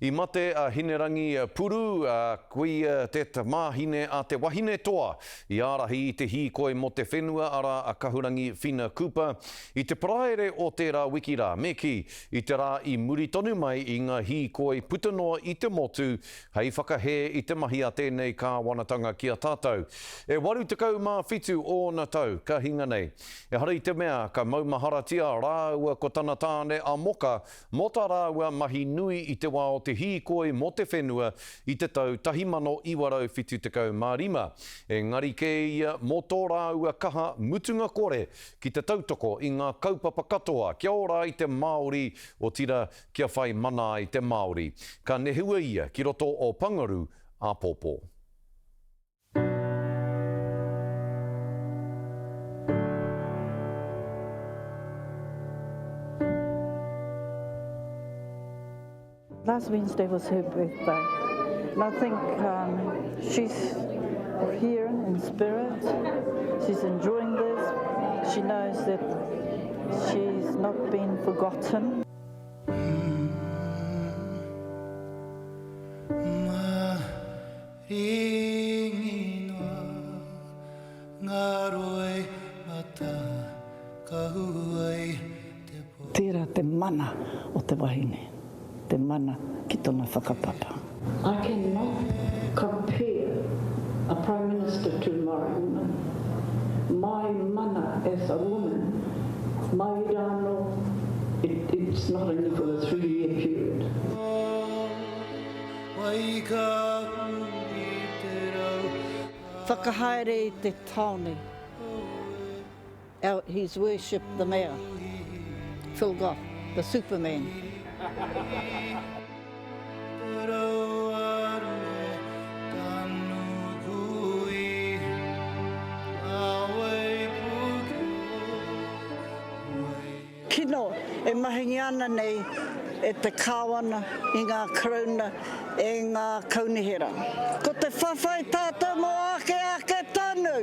I mate a Hinerangi Puru, koia te tamāhine a te wahine toa i ārahi i te hīkoi mō te whenua, arā a Kahurangi Whina Cooper, i te Paraire o tērā wiki rā, me kī, i te rā i muri tonu mai i ngā hīkoi puta noa i te motu hei whakahē i te mahi a tēnei kāwanatanga ki a tātou. E 87 ōna tau ka hinga nei. Ehara i te mea ka maumaharatia rāua ko tana tāne a Moka mō tā rāua mahi nui i te wā o te hīkoi mō te whenua i te tau 1975, engari kē ia mō tō rāua kaha mutunga kore ki te tautoko i ngā kaupapa katoa kia ora ai te Māori, otirā, kia whai mana ai te Māori. Ka nehua ia ki roto o Pangaru āpōpō. Last Wednesday was her birthday, and I think um, she's here in spirit. She's enjoying this. She knows that she's not been forgotten. Tērā te mana o te wahine, te mana ki tona whakapapa. I cannot compare a Prime Minister to Maori woman. My mana as a woman, mai rānō, it, it's not only for the 3-year period. Whakahaere i te taone. Our, his worship the mayor, Phil Goff, the superman. Kino e mahingia ana nei e te Kāwana i ngā Karauna e ngā Kaunihera. Ko te whawhai tātou mō ake ake tonu!